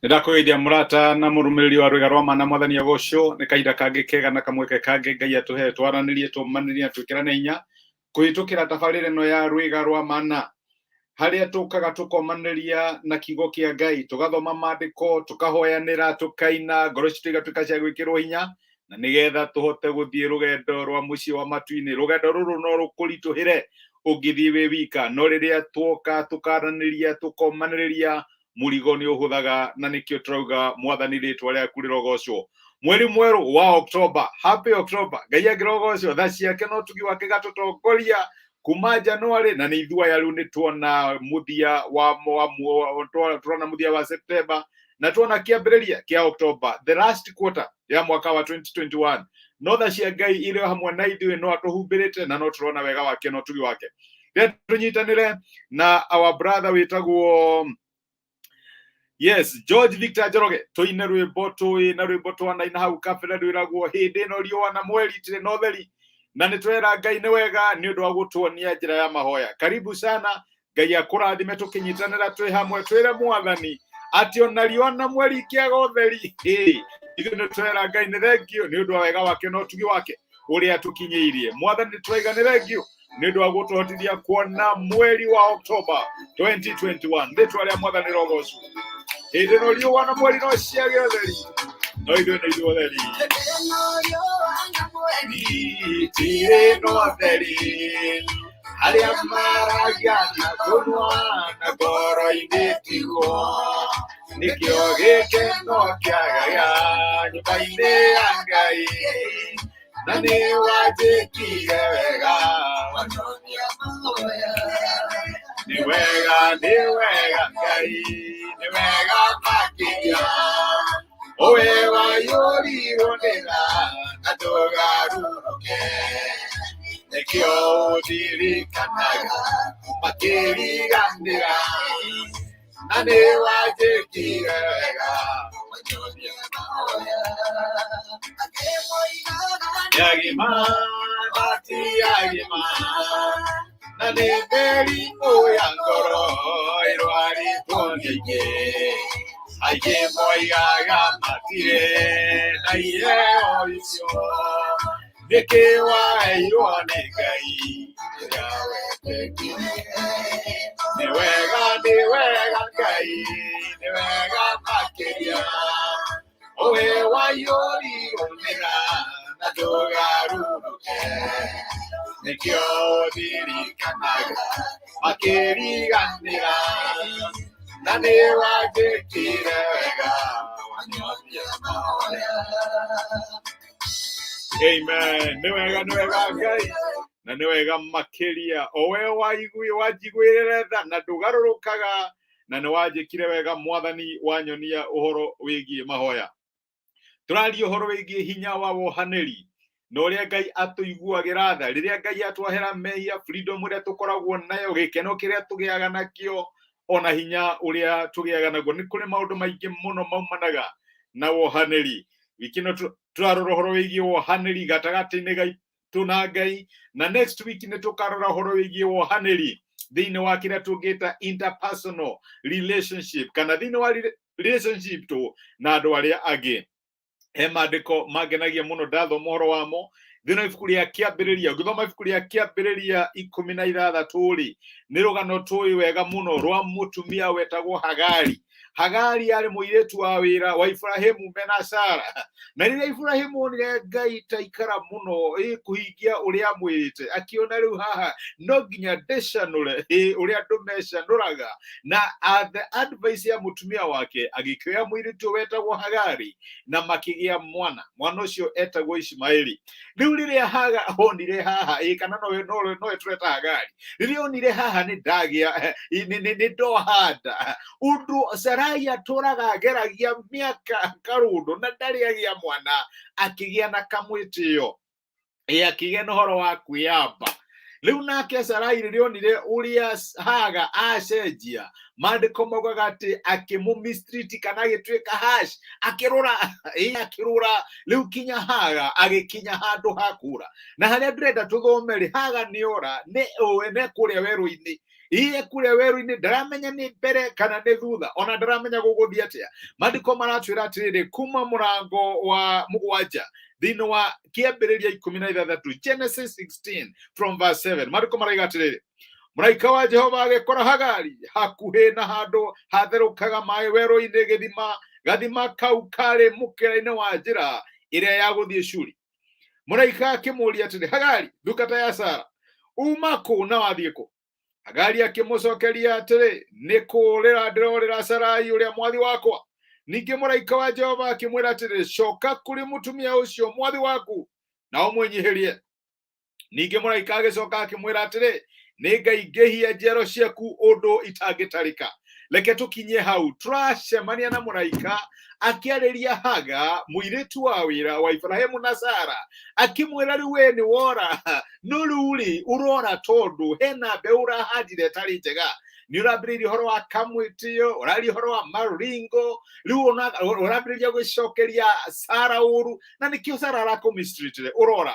Nĩndakũgeithia mũrata na mũrũmĩrĩri wa rwĩga rwa mana mwathani agocwo nĩ kahinda kangĩ kega na kamweke kangĩ Ngai atũhe twaranĩrie tũmanĩrie na twĩkĩrane hinya kũhĩtũkĩra tabarĩra ĩno ya rwĩga rwa mana harĩa tũkaga tũkomanĩria na kiugo kĩa Ngai tũgathoma maandĩko tũkahoyanĩra tũkaina ngoro citũ igatuĩka cia gwĩkĩrwo hinya na nĩgetha tũhote gũthiĩ rũgendo rwa mũciĩ wa matu-inĩ. Rũgendo rũrũ no rũkũritũhĩre ũngĩthiĩ wĩ wika, no rĩrĩa tuoka tũkaranĩria tũkomanĩrĩria mũrigo nĩ ũhũthaga, na nĩkĩo tũrauga mwathani rĩtwa rĩaku rĩrogocwo. Mweri mwerũ wa Oktoba, happy October, Ngai angĩrogocwo, tha ciake na ũtugi wake gatũtongoria kuma January, na nĩ ithuĩ aya rĩu nĩ tuona mũthia wa tũrona mũthia wa September na tuona kĩambĩrĩria kĩa October, the last quarter ya mwaka wa 2021. No tha cia Ngai irĩ hamwe na ithuĩ, no atũhumbĩrĩte na no tũrona wega wake na ũtugi wake. Rĩrĩa tũnyitanĩre na our brother wĩtagwo yes George Victor Njoroge, tũine rwĩmbo tũĩ na rwĩmbo twanaina hau kabere rwĩragwo hĩndĩ ĩno riũa na mweri itirĩ na ũtheri, na nĩ twera Ngai nĩ wega nĩ ũndũ wa gũtuonia njĩra ya mahoya. Karibu sana, Ngai akũrathime tũkĩnyitanĩra twĩ hamwe twĩre mwathani atĩ ona riũa na mweri ikĩaga ũtheri, hĩ ithuĩ nĩ twera Ngai nĩ thengio nĩ ũndũ wa wega wake na ũtugi wake ũrĩa tũkinyĩirie. Mwathani nĩ twaiga nĩ thengio nĩ ũndũ wa gũtũhotithia kuona mweri wa Oktoba 2021. Rĩtwa rĩa mwathani rogocwo. Hĩndĩ ĩno riũa na mweri no ciage ũtheri, no ithuĩ nĩ ithuĩ ũtheri itirĩ na ũtheri, arĩa maragia na tũnua na ngoro-inĩ tiguo, nĩkĩo gĩkeno kĩagaga nyũmba-inĩ ya Ngai, na nĩ wanjĩkire wega. Nĩ wega, nĩ wega Ngai, nĩ wega makĩria, ũwe waiyũrirwo nĩ tha na ndũgarũrũke, nĩkĩo ũndirikanaga makĩriganĩra, na nĩ wanjĩkire wega. Yagima mati yagima, na nĩ mĩrimũ ya ngoro ĩrwarĩtwo nĩ aingĩ, aingĩ moigaga matirĩ na iheo icio, nĩkĩ waheirwo nĩ Ngai rĩrĩa wetĩkirie? Nĩ wega, nĩ wega Ngai, nĩ wega makĩria, ũwe waiyũrirwo nĩ tha na ndũgarũrũke, nĩkĩo ũndirikanaga makĩriganĩra, na nĩ wanjĩkire wega wanyonia mahoya. Amen. Nĩ wega, nĩ wega Ngai, na nĩ wega makĩria, o we waigui wanjiguĩrĩre tha na ndũgarũrũkaga, na nĩ wanjĩkire wega mwathani, wanyonia ũhoro wĩgiĩ mahoya. Tũraria ũhoro wĩgiĩ hinya wa wohanĩri na ũrĩa Ngai atũiguagĩra tha rĩrĩa Ngai atwahera mehia, freedom ĩrĩa tũkoragwo nayo, gĩkeno kĩrĩa tũgĩaga nakĩo, ona hinya ũrĩa tũgĩaga naguo. Nĩ kũrĩ maũndũ maingĩ mũno maumanaga na wohanĩri. Wiki ĩno tũrarora ũhoro wĩgiĩ wohanĩri gatagatĩ-inĩ gaitũ na Ngai, na next week nĩ tũkarora ũhoro wĩgiĩ wohanĩri thĩinĩ wa kĩrĩa tũngĩta interpersonal relationship, kana thĩinĩ wa relationship tũ na andũ arĩa angĩ. He maandĩko mangenagia mũno ndathoma ũhoro wamo thĩinĩ wa ibuku rĩa Kĩambĩrĩria. Ũngĩthoma ibuku rĩa Kĩambĩrĩria 16 rĩ, nĩ rũgano tũĩ wega mũno rwa mũtumia wetagwo Hagari. Hagari arĩ mũirĩtu wa wĩra wa Ibrahimu mena Sara, na rĩrĩa Ibrahimu onire Ngai taikara mũno ĩ kũhingia ũrĩa amwĩrĩte, akĩona rĩu haha no nginya ndĩcanũre ĩ ũrĩa andũ mecanũraga, na at the advice ya mũtumia wake agĩkĩoya mũirĩtu wetagwo Hagari na makĩgĩa mwana. Mwana ũcio etagwo Ishimaeli. Rĩu rĩrĩa Haga onire haha ĩ kana nowe nowe nowe tũreta Hagari, rĩrĩa onire haha nĩ ndagĩa nĩ ndoha nda, ũndũ Sarai atũraga ageragia mĩaka karũndũ na ndarĩ agĩa mwana, akĩgĩa na kamwĩtĩo, ĩ akĩgĩa na ũhoro wa kwĩyamba. Rĩu nake Sarai rĩrĩa onire ũrĩa Haga acenjia, maandĩko maugaga atĩ akĩmũ mistreat kana agĩtuĩka harsh, akĩrũra ĩ akĩrũra rĩu kinya Haga agĩkinya handũ ha kũra. Na harĩa ndĩrenda tũthome rĩ, Haga nĩ ora nĩ ũĩ nĩ kũrĩa werũ-inĩ. Iye kũrĩa werũ-inĩ ndaramenya nĩ mbere kana nĩ thutha, ona ndaramenya gũgũthiĩ atĩa. Maandĩko maratwĩra atĩrĩrĩ, kuma mũrango wa 7 thĩinĩ wa kĩambĩrĩria 16, Genesis 16 from verse 7, maandĩko maraiga atĩrĩrĩ, mũraika wa Jehova agĩkora Hagari hakuhĩ na handũ hatherũkaga maĩ werũ-inĩ, gĩthima gathima kau karĩ mũkĩra-inĩ wa njĩra ĩrĩa ya gũthiĩ Shuri. Mũraika akĩmũũria atĩrĩ, Hagari, ndungata ya Sara, uma kũ na wathiĩ kũ? Hagari akĩmũcokeria atĩrĩ, nĩ kũũrĩra ndĩrorĩra Sarai ũrĩa mwathi wakwa. Ningĩ mũraika wa Jehova akĩmwĩra atĩrĩ, coka kũrĩ mũtumia ũcio mwathi waku na ũmwĩnyihĩrie. Ningĩ mũraika agĩcoka akĩmwĩra atĩrĩ, nĩ ngaingĩhia njiaro ciaku ũndũ itangĩtarĩka. Reke tũkinyie hau. Tũracemania na mũraika akĩarĩria Haga, mũirĩtu wa wĩra wa Ibrahimu na Sara, akĩmwĩra rĩu we nĩ wora, no rĩu rĩ ũrora tondũ hena mbeũ ũrahandire ĩtarĩ njega. Nĩ ũrambĩrĩirie ũhoro wa kamwĩtĩo, ũraria ũhoro wa maringo, rĩu ũrambĩrĩria gwĩcokeria Sara ũru, na nĩkĩo Sara arakũmistreatire, ũrora.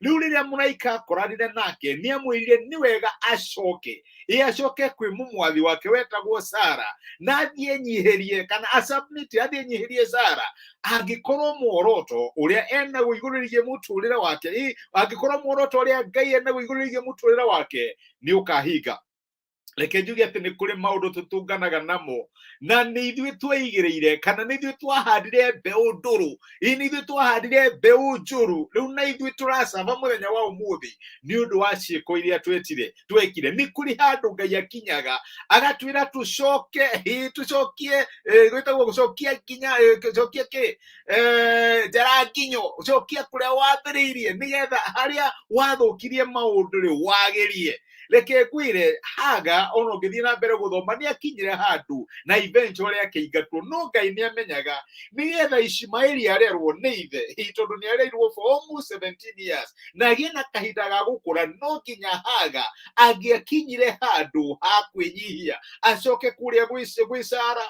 Rĩu rĩrĩa mũraika akoranire nake, nĩ amwĩrire nĩ wega acoke, ĩ acoke kwĩ mũmwathi wake wetagwo Sara, na athiĩ enyihĩrie, kana asubmit, athiĩ enyihĩrie Sara. Angĩkorwo muoroto ũrĩa enaguo igũrũ rĩgiĩ mũtũrĩre wake, ĩ angĩkorwo muoroto ũrĩa Ngai enaguo igũrũ rĩgiĩ mũtũrĩre wake nĩ ũkahinga. Reke njuge atĩ nĩ kũrĩ maũndũ tũtũnganaga namo na nĩ ithuĩ tweigĩrĩire, kana nĩ ithuĩ twahandire mbeũ ndũrũ, ĩ nĩ ithuĩ twahandire mbeũ njũru, rĩu na ithuĩ tũracaba mũthenya wa ũmũthĩ nĩ ũndũ wa ciĩko iria twekire. Nĩ kũrĩ handũ Ngai akinyaga agatwĩra tũcoke, ĩ tũcokie, gwĩtagwo gũcokia nginya, gũcokia kĩ, njara nginyo, gũcokia kũrĩa wambĩrĩirie, nĩgetha harĩa wathũkirie maũndũ rĩ wagĩrie. Reke ngwĩre, Haga ona ũngĩthiĩ na mbere gũthoma nĩ akinyire handũ na eventually akĩingatwo, no Ngai nĩ amenyaga nĩgetha Ishimaeli arerwo nĩ ithe, hihi tondũ nĩ areirwo for almost 17 years na agĩe na kahinda ga gũkũra, no nginya Haga angĩakinyire handũ ha kwĩnyihia acoke kũrĩa gwĩ Sara,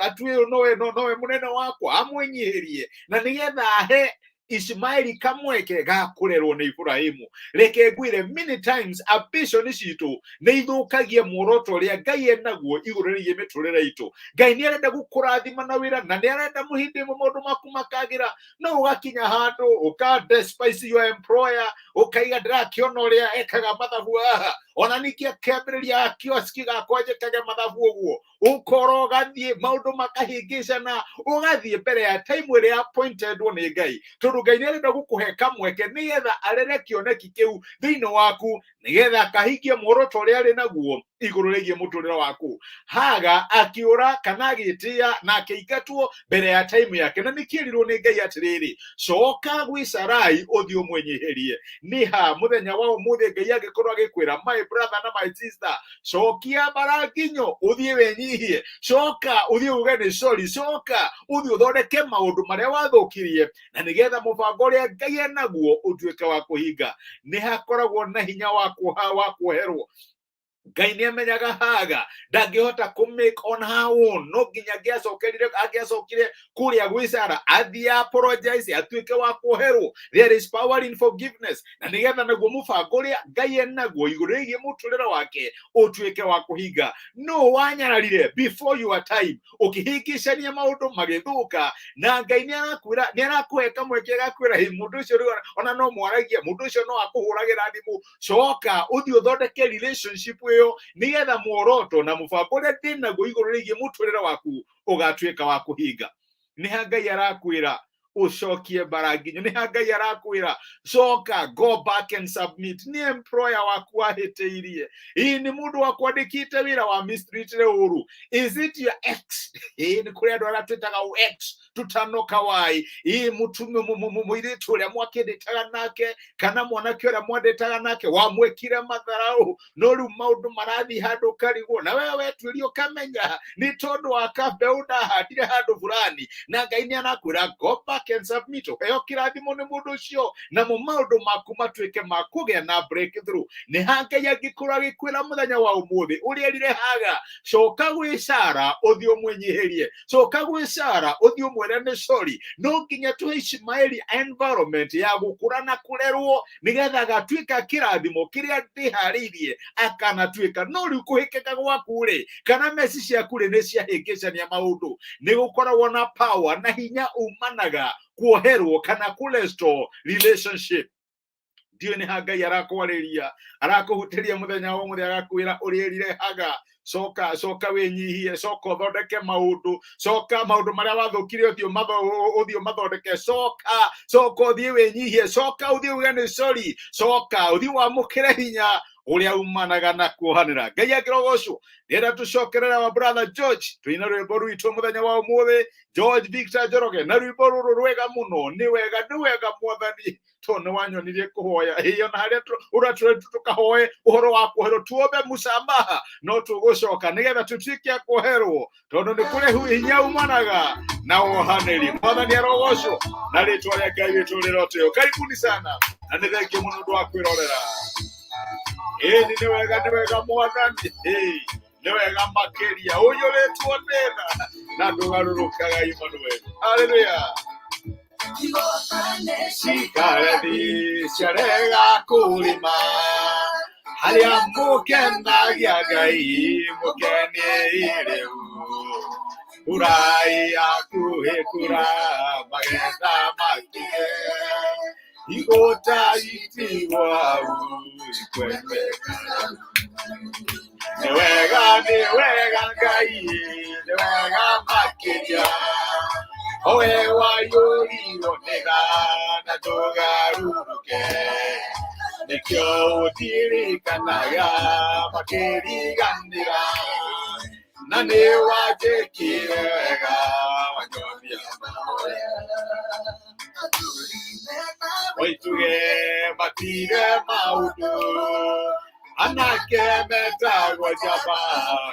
atue ũyũ nowe mũnene wakwa, amwĩnyihĩrie na nĩgetha ahe Ishimaeli kamweke ga kũrerwo nĩ Ibrahimu. Reke ngwĩre, many times ambition citũ nĩ ithũkagia muoroto ũrĩa Ngai enaguo igũrũ rĩgiĩ mĩtũrĩre itũ. Ngai nĩ arenda gũkũrathima na wĩra, na nĩ arenda mũhĩndĩ ĩmwe maũndũ maku makagĩra, no ũgakinya handũ ũka despise your employer, ũkaiga ndĩrakĩona ũrĩa ekaga mathabu haha, ona ningĩ akĩambĩrĩria kioski gakwa njĩkage mathabu ũguo, ũkorwo ũgathiĩ maũndũ makahĩngĩcana, ũgathiĩ mbere ya time ĩrĩa appointedwo nĩ Ngai, tondũ Ngai nĩ arenda gũkũhe kamweke nĩgetha arere kĩoneki kĩu thĩinĩ waku, nĩgetha akahingie muoroto ũrĩa arĩ naguo igũrũ rĩgiĩ mũtũrĩre waku. Haga akĩũra kana agĩtĩa na akĩingatwo mbere ya time yake, na nĩkĩerirwo nĩ Ngai atĩrĩrĩ, coka gwĩ Sarai ũthiĩ ũmwĩnyihĩrie. Nĩ ha mũthenya wa ũmũthĩ Ngai angĩkorwo agĩkwĩra, my brother na my sister, cokia maranginyo ũthiĩ wĩnyihie, coka ũthiĩ uge nĩ sorry, coka ũthiĩ ũthondeke maũndũ marĩa wathũkirie, na nĩgetha mũbango ũrĩa Ngai enaguo ũtuĩke wa kũhinga. Nĩ hakoragwo na hinya wa kuoherwo. Ngai nĩ amenyaga Haga ndangĩhota kũ make on her own, no nginya angĩacokire kũrĩa gwĩ Sara athiĩ apologize, atuĩke wa kuoherwo. There is power in forgiveness, na nĩgetha naguo mũbango ũrĩa Ngai enaguo igũrũ rĩgiĩ mũtũrĩre wake ũtuĩke wa kũhinga. No wanyararire before your time, ũkĩhĩngĩcania maũndũ magĩthũka, na Ngai nĩ arakwĩra, nĩ arakũhe kamweke agakwĩra, hĩ, mũndũ ũcio rĩu ona no mwaragia, mũndũ ũcio no akũhũragĩra thimũ, coka ũthiĩ ũthondeke relationship ĩyo, nĩgetha muoroto na mũbango ũrĩa ndĩnaguo igũrũ rĩgiĩ mũtũrĩre waku ũgatuĩka wa kũhinga. Nĩ ha Ngai arakwĩra ũcokie mbaranginyo, nĩ ha Ngai arakwĩra coka, go back and submit. Nĩ employer waku wahĩtĩirie, ĩ nĩ mũndũ wakwandĩkĩte wĩra wa mistreatire ũru, is it your ex? Ĩ nĩ kũrĩ andũ arĩa twĩtaga ex tutanoka wai, ĩ mũirĩtu ũrĩa mwakĩndĩtaga nake kana mwanake ũrĩa mwandĩtaga nake wamwĩkire matharau, no rĩu maũndũ marathiĩ handũ ũkarigwo, na wewe wetuĩria ũkamenya nĩ tondũ wa kambeũ ndahandire handũ fulani, na Ngai nĩ arakwĩra go back back and submit, ũheo kĩrathimo nĩ mũndũ ũcio, namo maũndũ maku matuĩke ma kũgĩa na breakthrough. Nĩ ha Ngai angĩkorwo agĩkwĩra mũthenya wa ũmũthĩ ũrĩa erire Haga, coka gwĩ Sara ũthiĩ ũmwĩnyihĩrie, coka gwĩ Sara ũthiĩ ũmwĩre nĩ sorry. No nginya tũhe Ishimaeli environment ya gũkũra na kũrerwo nĩgetha agatuĩka kĩrathimo kĩrĩa ndĩharĩirie akanatuĩka. No rĩu kũhĩkĩka gwaku rĩ, kana meci ciaku rĩ, nĩ ciahĩngĩcania maũndũ. Nĩ gũkoragwo na power na hinya umanaga kuoherwo kana kũrestore relationship. Ndiũĩ nĩ ha Ngai arakwarĩria, arakũhutĩria mũthenya wa ũmũthĩ, agakwĩra ũrĩerire Haga, coka, coka wĩnyihie, coka ũthondeke maũndũ, coka maũndũ marĩa wathũkire ũthiĩ ũthiĩ ũmathondeke, coka, coka ũthiĩ wĩnyihie, coka ũthiĩ uge nĩ sorry, coka ũthiĩ wamũkĩre hinya ũrĩa umanaga na kuohanĩra. Ngai akĩrogocwo. Ndĩrenda tũcokerere wa brother George, twĩna rwĩmbo rwitũ mũthenya wa ũmũthĩ, George Victor Njoroge, na rwĩmbo rũrũ rwega mũno, nĩ wega, nĩ wega mwathani, tondũ nĩ wanyonirie kũhoya. Ĩĩ, ona harĩa ũratũre tũkahoe ũhoro wa kuoherwo, tuombe musamaha, no tũgũcoka nĩgetha tũtuĩke a kuoherwo, tondũ nĩ kũrĩ hinya umanaga na wohanĩri. Mwathani arogocwo na rĩtwa rĩa Ngai witũ rĩroteo. Karibuni sana na nĩ thengio mũno ũndũ wa kwĩrorera. Ĩni nĩ wega, nĩ wega mwathani, ĩĩ nĩ wega makĩria, ũiyũrĩtwo nĩ tha na ndũgarũrũkaga, Emmanuel. Haleluya. Cikareni ciarega kũrĩma harĩa mũkenagia Ngai, mũkenie rĩu kurai hakuhĩ kura, magetha makinye, igũta itigwo hau ikwendeka. Nĩ wega, nĩ wega Ngai, nĩ wega makĩria, owe waiyũrirwo nĩ tha na ndũgarũrũke, nĩkĩo ũndirikanaga makĩriganĩra, na nĩ wanjĩkire wega wanyonia mahoya. Waituge matire maũndũ, anake metagwo njamba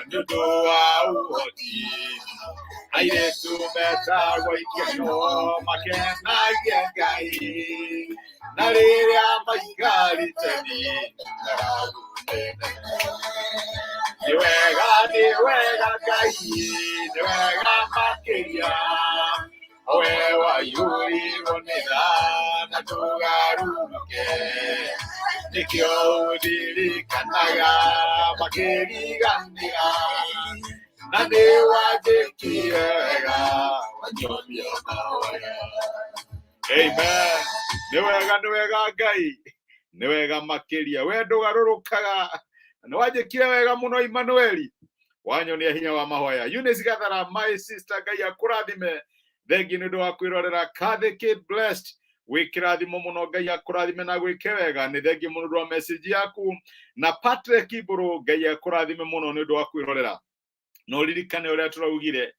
nĩ ũndũ wa ũhoti, airĩtu metagwo ikeno makenagia Ngai, na rĩrĩa maikarĩte nĩ ng'aragu nene. Nĩ wega, nĩ wega Ngai, nĩ wega makĩria, owe waiyũrirwo nĩ tha na ndũgarũrũke, nĩkĩo ũndirikanaga makĩriganĩra, na nĩ wanjĩkire wega wanyonia mahoya. Amen. Nĩ wega, nĩ wega Ngai, nĩ wega makĩria, we ndũgarũrũkaga, nĩ wanjĩkire wega mũno Emmanuel, wanyonia hinya wa mahoya. Eunice Gathara, my sister, Ngai akũrathime, thengi nĩ ũndũ wa kwĩrorera. Kathy Kate Blessed, wĩ kĩrathimo mũno, Ngai akũrathime na gwĩke wega, nĩ thengi mũno ũndũ wa message yaku. Na Patrick Ibũrũ, Ngai akũrathime mũno nĩ ũndũ wa kwĩrorera. Na ũririkane ũrĩa tũraugire,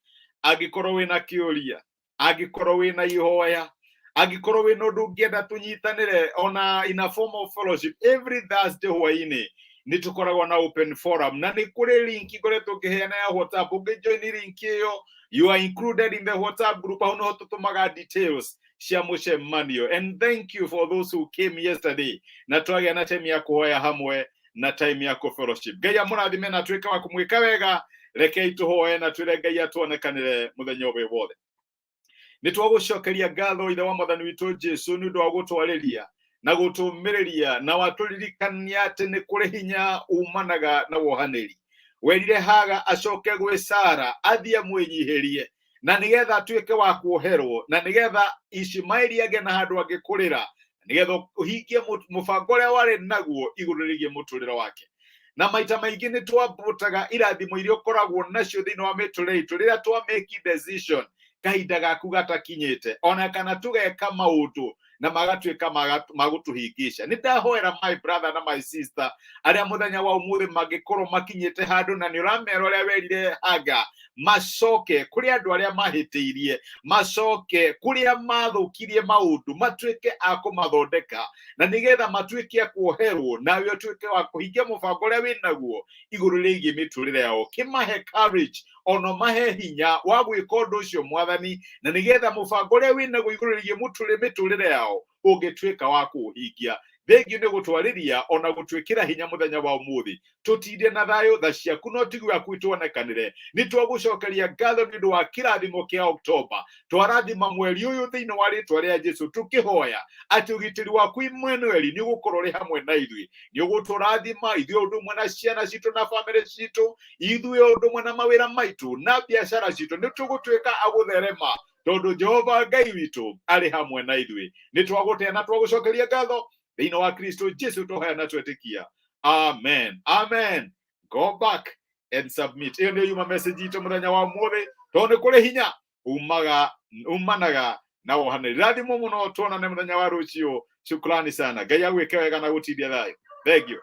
angĩkorwo wĩna kĩũria, angĩkorwo wĩna ihoya, angĩkorwo wĩna ũndũ ũngĩenda tũnyitanĩre ona in a form of fellowship, every Thursday hwainĩ nĩ tũkoragwo na open forum, na nĩ kũrĩ link ngoretwo ngĩheana ya WhatsApp. Ũngĩjoin link ĩyo, you are included in the WhatsApp group. Hau nĩho tũtũmaga details cia mũcemanio. And thank you for those who came yesterday na twagĩa na time ya kũhoya hamwe na time ya kũ fellowship. Ngai amũrathime na atuĩke wa kũmwĩka wega. Rekei tũhoe na twĩre Ngai atuonekanĩre mũthenya ũyũ wothe. Nĩ twagũcokeria ngatho, Ithe wa mwathani witũ Jesu, nĩ ũndũ wa gũtwarĩria na gũtũmĩrĩria na watũririkania atĩ nĩ kũrĩ hinya umanaga na wohanĩri. Werire Haga acoke gwĩ Sara, athiĩ amwĩnyihĩrie na nĩgetha atuĩke wa kuoherwo, na nĩgetha Ishimaeli agĩe na handũ angĩkũrĩra, nĩgetha ũhingie mũbango ũrĩa warĩ naguo igũrũ rĩgiĩ mũtũrĩre wake. Na maita maingĩ nĩ twambũtaga irathimo iria ũkoragwo nacio thĩinĩ wa mĩtũrĩre itũ rĩrĩa twa make decision kahinda gaku gatakinyĩte, ona kana tũgeka maũndũ na magatuĩka magũtũhĩngĩca. Nĩ ndahoera my brother na my sister arĩa mũthenya wa ũmũthĩ mangĩkorwo makinyĩte handũ na nĩ ũramera ũrĩa werire Haga, macoke kũrĩ andũ arĩa mahĩtĩirie, macoke kũrĩa mathũkirie maũndũ, matuĩke a kũmathondeka na nĩgetha matuĩke a kuoherwo, nawe ũtuĩke wa kũhingia mũbango ũrĩa wĩ naguo igũrũ rĩgiĩ mĩtũrĩre yao. Kĩmahe courage. Ona mahe hinya wa gwĩka ũndũ ũcio, Mwathani, na nĩgetha mũbango ũrĩa wĩnaguo igũrũ rĩgiĩ mũtũrĩ mĩtũrĩre yao ũngĩtuĩka wa kũũhingia. Thengiũ nĩ gũtwarĩria ona gũtwĩkĩra hinya mũthenya wa ũmũthĩ. Tũtinde na thayũ, tha ciaku na ũtigi waku ituonekanĩre. Nĩ twagũcokeria ngatho nĩ ũndũ wa kĩrathimo kĩa Oktoba. Twarathima mweri ũyũ thĩinĩ wa rĩtwa rĩa Jesu, tũkĩhoya atĩ ũgitĩri waku Immanueli nĩ ũgũkorwo ũrĩ hamwe na ithuĩ. Nĩ ũgũtũrathima ithuĩ ũndũ ũmwe na ciana citũ na bamĩrĩ citũ, ithuĩ ũndũ ũmwe na mawĩra maitũ na biacara citũ. Nĩ tũgũtuĩka a gũtherema tondũ Jehova Ngai witũ arĩ hamwe na ithuĩ. Nĩ twagũtĩa na twagũcokeria ngatho thĩinĩ wa Kristo Jesu twahoya na twetĩkia. Amen, amen. Go back and submit. Ĩyo nĩyo yuma message itũ mũthenya wa ũmũthĩ, tondũ nĩ kũrĩ hinya umaga umanaga na wohanĩri. Rathimwo mũno, tuonane mũthenya wa rũciũ. Shukrani sana. Ngai agwĩke wega na gũtindia thayũ. Thank you.